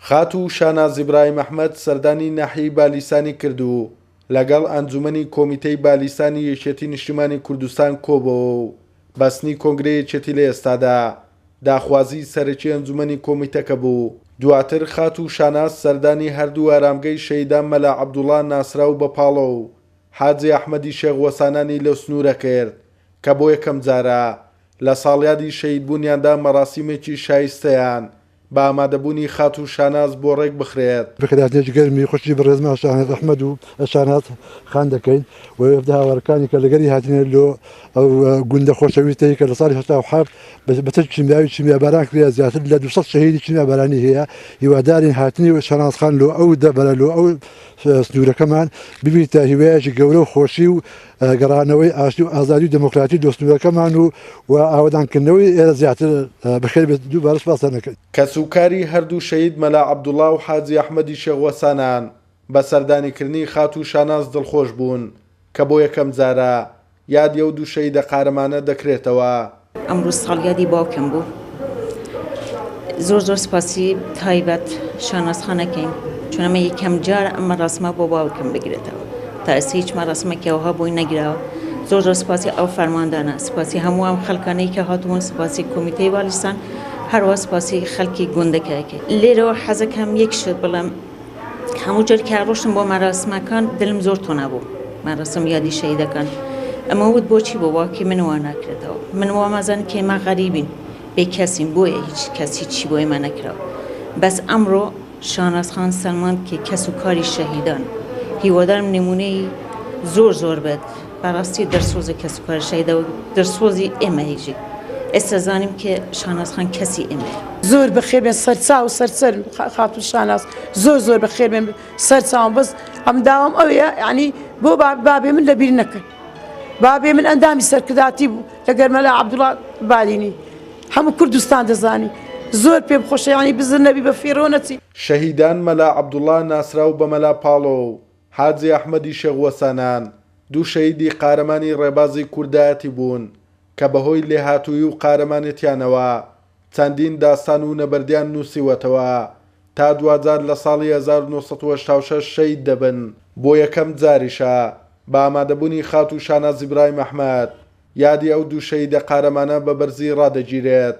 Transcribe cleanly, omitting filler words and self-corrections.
خاتوو شاناز ئیبراهیم ئەحمەد سەردانی ناحیەی بالیسانی کرد و لەگەڵ ئەنجومەنی کۆمیتەی بالیسانی یەکێتی نیشتیمانی کوردستان کۆبۆوە و بەستنی کۆنگرەی یەکێتی لە ئێستادا داخوازیی سەرەکی ئەنجومەنی کۆمیتەکە بوو. دواتر خاتوو شاناز سەردانی هەردوو ئارامگەی شەهیدان مەلا عەبدوڵا ناسراو بە پاڵۆ و حاجی ئەحمەدی شێخ وەسانانی لەو سنوورە کرد کە بۆ یەکەم جارە لە ساڵیادی شەهیدبوونیاندا مەراسیمێکی شایستەیان بە ئامادەبوونی خاتوو شاناز بۆ ڕێک بخرێت. بەخێرهاتنێکی گەرمی خوشکی بەڕێزمان شاناز ئەحمەد و شاناز خان دەکەین و وەفدە هاوارەکانی کە لەگەری هاتینە لۆ ئەو گوندە خۆشەویستەی کە لە ساڵی 87 بە چەکی کیمیاوی کیمیاباران کرا زیاتر لە 200 شەهیدی کیمیابارانی هەیە هیوادارین هاتنی شاناز خان لۆ ئەو دەڤەرە لۆ ئەو سنوورەکەمان ببیتە هیوایەکی گەورە و خۆشی و گەڕانەوەی ئاشتی و ئازادی و دێموکراتی لۆ سنوورەکەمان و و ئاوەدانکردنەوەی ئێرە زیاتر بەخێر بێت دووبارە سوپاستان دەکەین. کەسوکاری هەردوو شەهید مەلا عەبدوڵا و حاجی ئەحمەدی شێخ وەسانان بە سەردانیکردنی خاتوو شاناز دڵخۆش بوون کە بۆ یەکەم جارە یادی ئەو دوو شەهیدە قارەمانە دەکرێتەوە. ئەمڕۆ ساڵیادی باوکم بوو زۆر زۆر سپاسی تایبەت شاناز خان ئەکەین چون ئەمە یەکەم جار ئەم مەراسمە بۆ باوکم بگرێتەوە تا ئێستا هیچ مەراسمێکی ئەوها بۆی نەگراوە زۆر زۆر سپاسی ئەو فەرماندانە سپاسی هەموو ئەم خەڵکانەی کە هاتبوون سپاسی کۆمیتەی بالیستان هەروە سپاسی خەڵکی گوندەکە ئەکەین لێرەوە حەزەکەم یەک شت بڵێم هەموو جار کە ڕۆشتم بۆ مەراسمەکان دلم زۆر تۆنا بوو مەراسم یادی شەهیدەکان ئەمە وت بۆچی بۆ باوکی من وا ناکرێتەوە من وامەزان کە ئێمە غەریبین بێ کەسین بۆیە هیچ کەس هیچی بۆ ئێمە نەکراوە بەس ئەمڕۆ شاناز خان سەلماند کە کەس و کاری شەهیدان هیوادارم نمونەی زۆر زۆر بێت بەڕاستی دڵسۆزی کەس و کاری شەهیدە و دڵسۆزی ئێمە هیچی ئێستا زانیم کە شاناز خان کەسی ئێمەیە. زۆر بەخێر بێن سەرچاو و سەرسەرم خاتوو شاناز زۆر زۆر بەخێر بێن سەرچاوم بەس ئەم داوام ئەوەیە یعنی بۆ بابێ من لەبیر نەکەن بابێ من ئەندامی سەرکرداتی بوو لەگەر مەلا عەبدوڵا بالینی هەموو کوردستان دەزانی زۆر پێم خۆشە یعنی بزر نەبی بە فیڕۆ نەچی. شەهیدان مەلا عەبدوڵا ناسراو بە مەلا پاڵۆ و حاجی ئەحمەدی شێخ وەسانان دوو شەهیدی قارەمانی ڕێبازی کوردایەتی بوون کە بەهۆی لێهاتوویی و قارەمانێتیانەوە چەندین داستان و نەبەردیان نووسیوەتەوە تا دواجار لە ساڵی 1986 شەهید دەبن، بۆ یەکەم جاریشە بە ئامادەبوونی خاتوو شاناز ئیبراهیم ئەحمەد یادی ئەو دوو شەهیدە قارەمانە بە بەرزی ڕادەگیرێت.